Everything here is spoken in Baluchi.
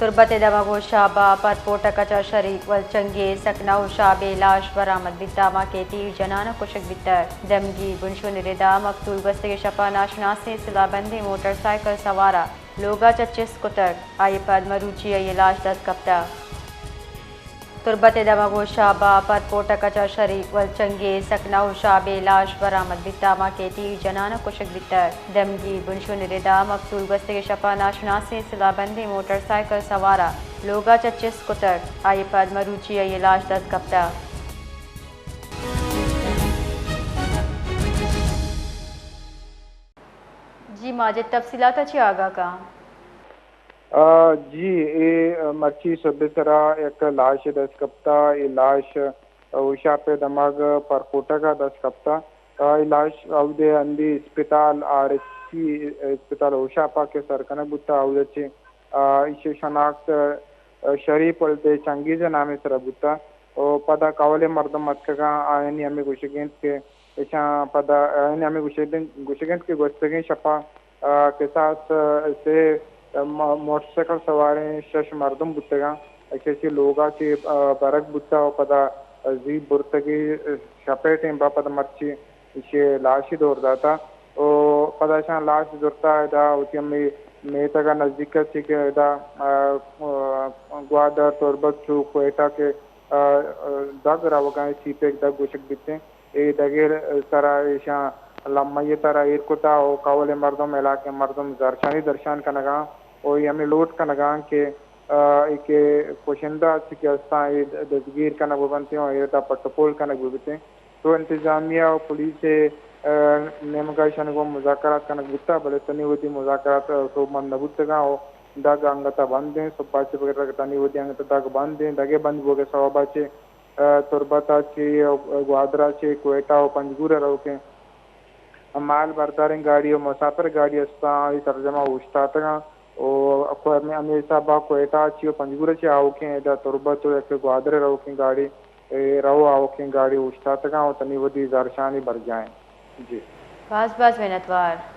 تربت ءِ دمگ ءُ شاپ ءَ پرپوٹک ءَ چہ شری ولچنگی سکنا ءُ شاپ ءِ لاش برآمد بیتگ، ہما کہ تیر جنان ءَ کشگ بیتگ۔ دمگی بنشون ءِ ردا مقتول گوستگیں شپ ءَ ناشناسیں سلاہ بندیں موٹر سائیکل سوار ءَ لوگ ءَ چہ چست کتگ، آئی ءَ پد مروچی آئی ءِ لاش دست کپتگ۔ تربت ءِ دمگ ءُ شاپ ءَ پرپوٹک ءَ چہ شری ولچنگی سکنا ءُ شاپ ءِ لاش برآمد بیتگ، ہما کہ تیر جنان ءَ کشگ بیتگ۔ دمگی بنشون ءِ ردا مقتول گوستگیں شپ ءَ ناشناسیں سلاہ بندیں موٹر سائیکل سوار ءَ لوگ ءَ چہ چست کتگ، آئی ءَ پد مروچی آئی ءِ لاش دست کپتگ۔ جی ماجد، تفصیلات ءَ چہ آگاہ کن۔ آ، جی، اے مرچی صبح سرا یک لاش دست کپتا۔ اے لاش ہوشاپ ءِ دمگ پرکوٹگ ءَ دست کپتا۔ آ، اے لاش اودے ہندی اسپتال، آر ایچ سی اسپتال ہوشاپ ءَ کہ سر کنگ بوتا، اودے چہ، آ، ایشی شناخت، آ، شریف ولد چنگیز ءِ نام ءِ سرا بوتا۔ و پدا کہول ءِ مردم اتکگاں، آیانی ہمے گوشگ انت کہ ایشاں پدا آیانی ہمے گوشگ، گوشگ انت کہ گوستگیں شپا، آ، کساس، آ، سے، آ، م-، موٹر سائیکل سواریں شش مردم بوتگاں۔ ایشی لوگا چہ، آ، برگ بوتا و پدا زیب برتگی، آ، شپے ٹیم با پدا مرچی ایشی لاشی دور داتا و پدا ایشاں لاش زرتا ادا وتی ہمے میتگا نزدیک چہ کہ ادا، آ، آ، گوادر، تربت چو کوئٹہ کہ، آ، آ، دگ روگا سی پیک دگ گوشگ بیتیں۔ اے دگے سرا ایشاں لمحہ ءِ ترا ایر کتا و کہول ءِ مردم، علاقہ ءِ مردم زہرشانی درشان کنگا و اے ہمے لوٹ کنگا کہ، آ، اے کہ کشندہ چی کہ استاں اے دزگیر کنگ بہ بنتیں و اے دا پٹ و پول کنگ بہ بیتیں۔ تو انتظامیہ و پولیس ءِ، آ، نیمگا ایشانی گوں مذاکرات کنگ بوتا، بلے تنی وھدی مذاکرات، آ، سوبمند نہ بوتگاں و دگ انگتا بند ایں۔ صبح چہ بگر تنی وھدی انگتا دگ بند ایں۔ دگے بند بوگ ءِ سوبا چہ تربت ءَ چہ، گوادر ءَ چہ کوئٹہ و پنجگور ءَ روکیں مال برداریں گاڑی و مسافر گاڑی استاں، آئی سرجم ءَ اوشتاتگاں و ہمے حساب ءَ کوئٹہ ءَ چہ و پنجگور ءَ چہ آؤکیں ادا تربت و یک گوادر ءَ روکیں گاڑی، اے، رو آؤکیں گاڑی اوشتاتگاں و تنی وھدی زہرشانی برجاہ ایں۔ جی۔ باز باز منتوار۔